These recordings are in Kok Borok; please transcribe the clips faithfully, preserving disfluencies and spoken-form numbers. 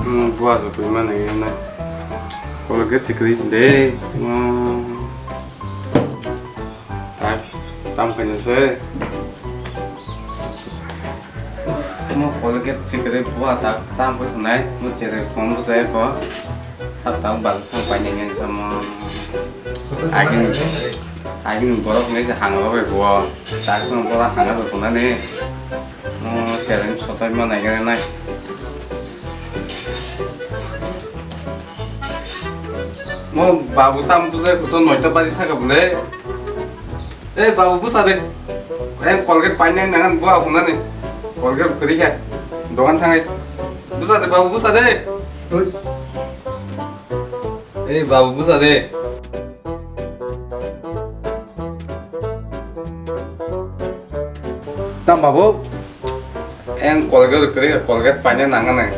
Hmm, buwa se pui mani na. Colgate sikri de. Hmm. Tak, tam kanya se. Mo Colgate sikri buwa tak, tam pui nai. Mo chere kom se ko. Sab tak bal thang pai nai nai samo. Agin, agin borok nai se hang rok bai buwa. Tak no bora hang rok na ne. Mo challenge sotai ma nai gana nai. Mo babu tam bujai kuso noita baji thaka bole. Eh, babu busa de. Eh, Colgate painai nangan bo aphunani. Colgate kwrwi khe. Dogan thangai. Busa de, babu, busa de. Oi. Eh, babu, busa de. Tam babu, eng Colgate kwrwi, Colgate paina nangani.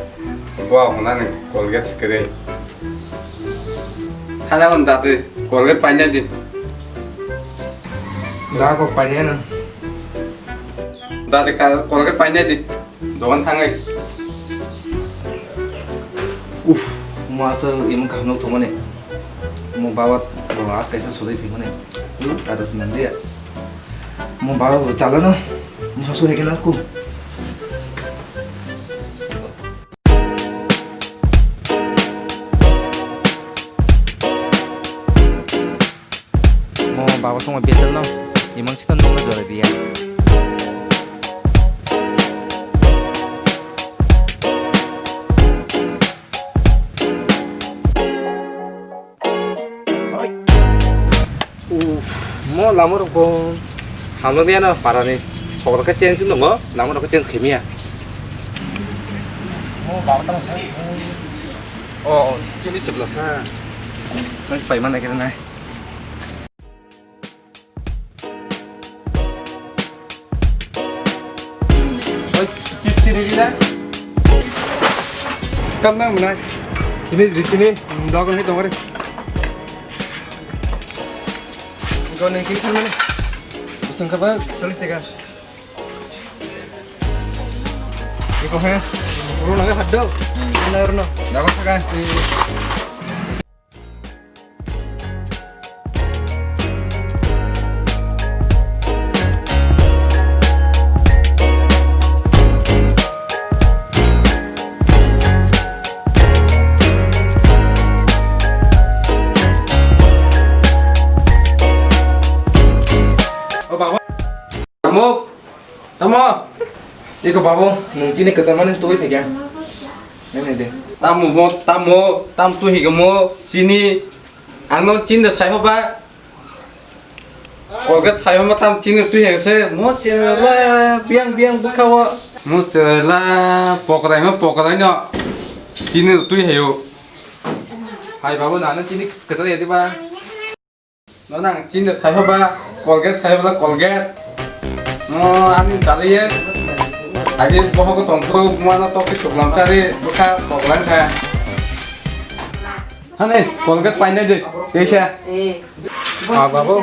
Bo hunani Colgate kwrwi. Hala on dati, Colgate paina di. Da ko paina na. Dati ka, Colgate paina di. Dogan thangai. Uf, mo asal imang kaham nok thumani. Mo bawa, bawa kaisa sojai phimani. Ada nandia. Mo bawa chala no. Mo hasu hekena ku. Mo baba songma bejal no, imang sita nokna jora diya. Uff, mo lama rok bo hamno diya no parani. Khobor khe change nungo, lama rok khe change khaimiya. Mo baba tamo sa. Oh, chini sibla sa. Mas pai mana kira nai. Oi, chit chiri gila. Kam nang mwnai. Chini di chini, dogon ni dongore. Go nang kiri mane. Bising ka ba, challis taka. Iko he. Uru nang haddo. Hmm. Nang uru no. Dogon taka. O baba. Tamo, tamo. Iko babu, nwng chini kwchangmani twi phaikha. Nini de. Tamo mo, tamo, tam twi higamo, chini. Ano chini de sai hoba. Colgate sai hoba tam chini twi haikha se. Mo chela, biang biang bukhawo. Mo chela, pokrai mo pokrai no. Chini twi hayo. Hai babu, nana chini kwchang ya diba. No nang chini sai hoba, Colgate sai hoba, Colgate. No, ani chaliye. Agi boho ko tongkro, mano toki tuklam chari, bukha, poklang kha. Hane, Colgate painai de, keisa. Eh. Ah, babu.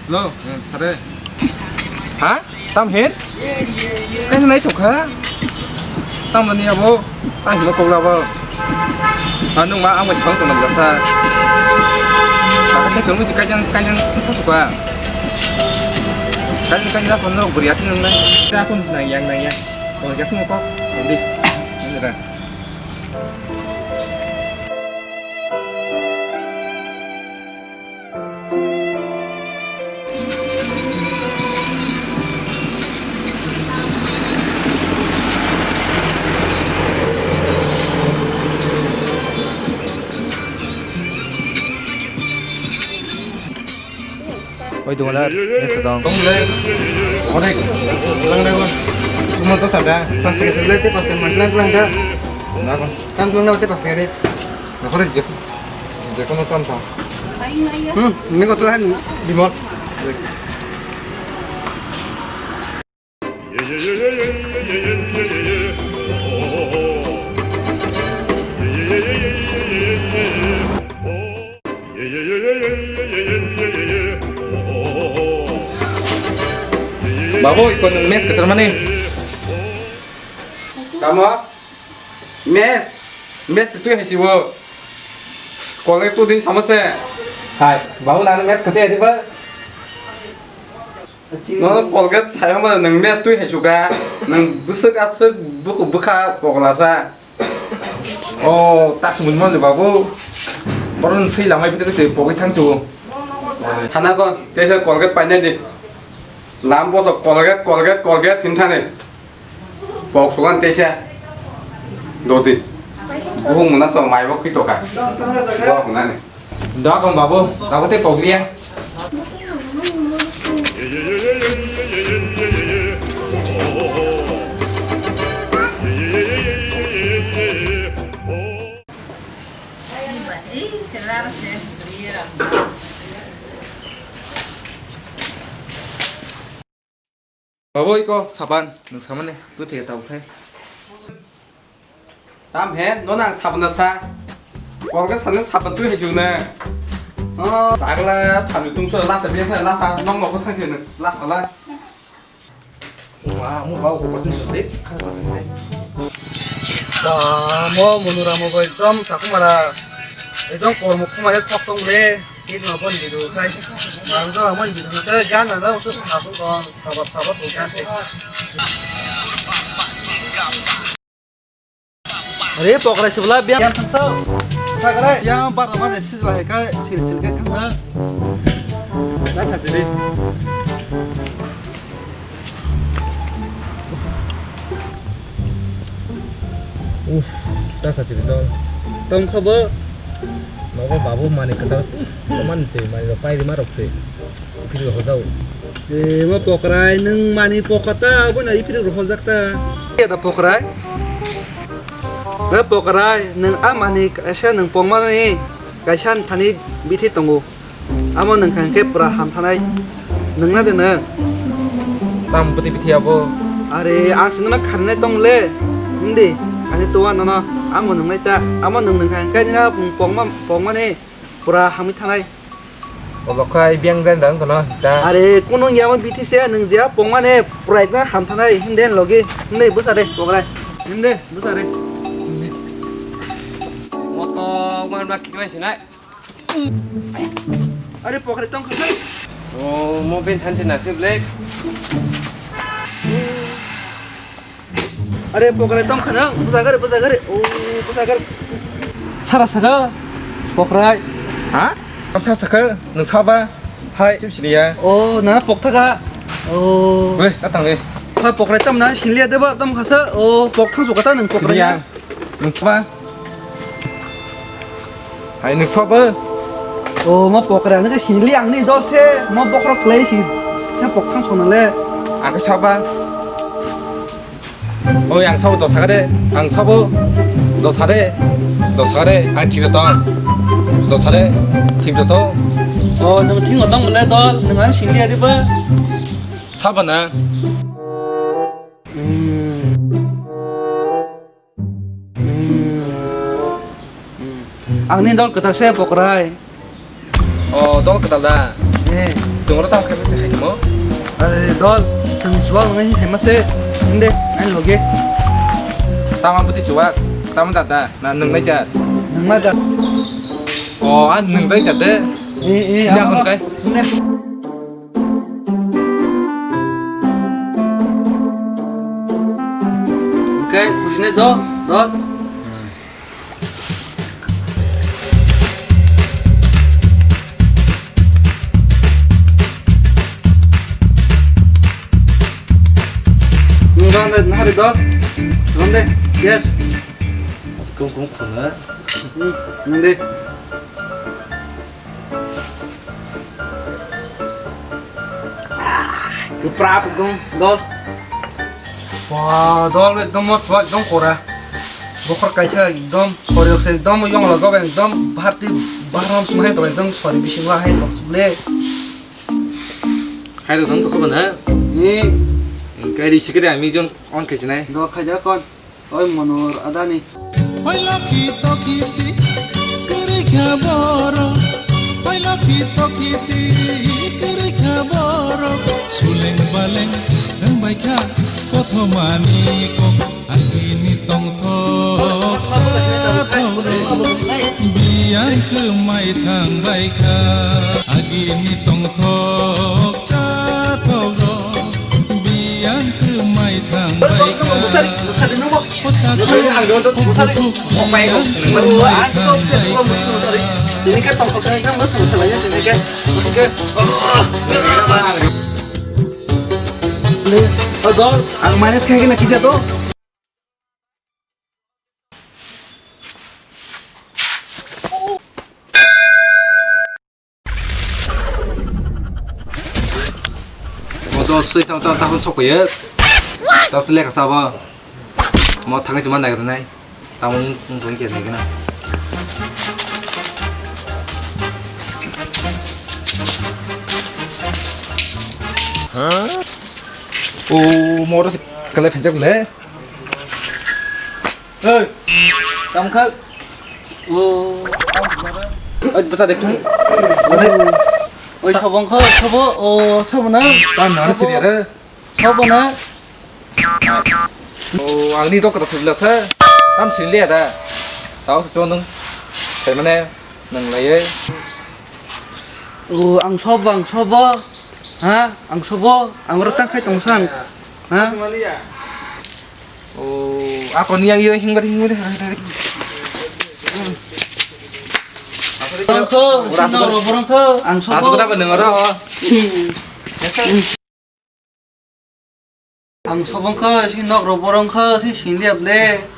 Lo, sare. Ha? Tam hin? Kaisa nai tokha. Tam ni abo. Ang hino kok labo. Ha, nwng ma ang bai sakang tong nang jasa. Ako te kung si kajang kajang thasuka. Kajang kajang da kono buri ati nang nai. Da kon nang yang nang yang. Kon jasa mo kok. Ndi. Oi, dong la, nesa dong. Tong le, onek, lang da gon. Cuma to sada, pasti ke sebelah te, pasti man lang lang da. Na gon, tam lang na te pasti ke. Na kore je, je kono tam tam. Hmm, ini kau telah di mall. Babu, iko nwng mes kwchar mani. Tamo? Mes? Mes twi hai sibo. Kolge tu din sama se. Hai, babu nana mes kwchar di ba? No, Colgate sai hama nwng mes twi hai suka. Nwng bwswk aswk buku bwkha pogla sa. O, ta sumui mano babu. Boron sui lamai pita se pogwi thang su. Thana kon, teisa Colgate painai di. Lam bo to Colgate, Colgate, Colgate hin thani. Pok sugan teisa. Dodi. Buhung muna to mai bo khito ka. Bo muna ni. Doa kong babu, babu te pogriya. Babu, iko saban, nwng samani, twi phai tau khai. Tam he, no nang saban na sa. Kolga saban saban twi hai juna. Oh, tagla, thami tung so, la ta biya sa, la ta, nong mo ko thang jena, la ta la. Wah, mo bau ko pasin de. Ba, mo monora mo bai dom sakumara. Ekdom kormo kuma ek khok tong le. Kit no pon bidu khai. Mang jo amon bidu khai gan na da usu khasuk tong. Sabat sabat bukan sih. Are pokrai sibla biang. Yang thangsau. Sagrai. Yang bar bar de sibla hai kai sil sil kai thangna. Lai thang sini. Uff, ta sa chiri dol. Tong kha bo. Nogo babu mani kwtal. Oman se mani rok pai rima rok se. Phiri hojao. E, mo pokrai, nwng mani pokata, abo na iphiri hojak ta. Ke da pokrai? E pokrai, nwng a mani kaisa nwng pongmani kaisa thani bithi tongo. Amo nwng kha hwnkhe pura hamthanai. Nwng na de nwng? Tamo bwtwi bithi abo? Are, ang se nono kharinai tong le. Himdi, ani towa nono. Amo nwngnai ta. Amo nwng nwng kha hwnkhe nini a pongma, pongmani pura hamwi thanai. Obo khai biyang jani da wngkha no ta. Are, kunu yama bithi se nwng je pongmani pura ekdom hamthanai. Himde logi. Himde bwsa de, pokrai. Himde bwsa de. Moto man ma kiknai sinai. Are pokrai tong khasai. O mo ben thanse nang se blek. Are pokrai tong khana bujagare bujagare o bujagare. Sara saka pokrai. Ha? Tamsa saka nung saba. Hai. Sim sini ya. O nana pok thaka. O. Weh, datang ni. Ha pokrai tam nana sinliya deba tam khasa. O pok thang sukata nung pokrai. Sini ya. Nung saba. Hai, nung sobo? O, mo pokra, nung sini liang ni dor se, mo bokrok klai si, se pok thang sona le. Ang ke saba. Oi, ang sabo dosa kare, ang sabo dosa re, dosa re, ang thik tong. Dosa re, thik tong. O, nung thik tong le dol, nung ang sini adi ba. Saba na. Hmm. Hmm. Ang ni dol kwtal se pokrai. O dol kwtal da. Eh. Chwng oro tamo khaima se hai mo. Dol chwng suwal ngai hai ma se. Inde, ang loge. Tamo bwtwi chuwak. Tamo jat da. Na nung nai jat. Nung ma jat. O, ang nung jai jat de. Eh, eh, inde ang kon kai. Inde. Hwnkhe bujinai do, Dol. Nung dol de, nahari dol. Dol de, yes. Kum kum khuna. Hmm, nung de. Kwprap ekdom dol. Wah, dol ekdom mo chwla ekdom kora. Bokhor kaitha ekdom, sori rok se ekdom yong lagao ekdom, bharti bahram sumai to ekdom sori bisingo hai to le. Hai to dong to khobo na. Ni. Kari sikre ami jon on khasinai. Dol khaida kon. Oi monor adani. Oi lokhi tokhi ti kwrwi kha borok. Oi lokhi tokhi ti kwrwi kha borok. Suleng baleng wng bai kha kothomani kok. Agini tongthok chathok rok. Biyang kwmai thang bai kha. Agini tongthok chathok rok. Biyang kwmai thang bai kha. Musari, musari nungbo. Musari ang dodo musari. Opai ko. Musari. Ini kan tongkol kan kan mas masalahnya sini kan. Oke. Oh, dos, ang minus kayak gini kita tuh. Mo dol sui tang tang tang sok ye. Tang sui leka sabo. Mo thang si man nai nai. Tang mung mung thang ke nai na. O mo ro kale phejak le. Hey, tamo kha? O, oi, bwsa de thung. Oi, sobong kha, sobo, o, sobo na? Tam na sini re. Sobo na? O, ang ni doktor sibla sa. Tam sini le da. Tao sa chonung. Sai mane nang lai. O, ang sobo, ang sobo. Ha? Ang sobo, ang ro tang khai tong sang. Ha? O, ako ni yang iya hingmari hingmari. Borongkho, sino ro borongkho, ang sobo. Asuk apa dengar apa? Ang sobongkho, si nok ro borongkho, si sindi able.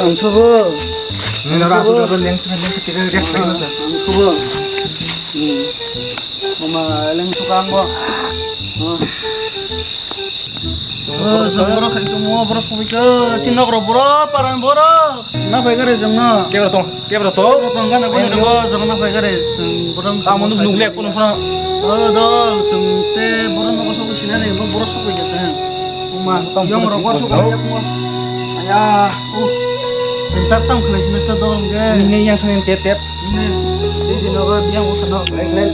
Ang sobo. Ang sobo. Ang sobo. Hmm. Mama, leng suka ang bo. Oh. Oh, jeng borok hai tongmo, borok sobai kha, si nok rok borok, paran borok. Na pai gare jeng no. Kebra tong, kebra tong. Kebra tong gana guni rok, jeng na pai gare, jeng borok. Tamo nuk nuk lek kono phano. Oh, dol, jeng te borok nok sok sinani, bo borok sok ya te. Uma, yong rok borok sok ya mo. Aya, uh. Entak tam khlai sini sa dol ge. Ini yang thang tep tep. Ini, ini nogo biang usah no. Lain, lain.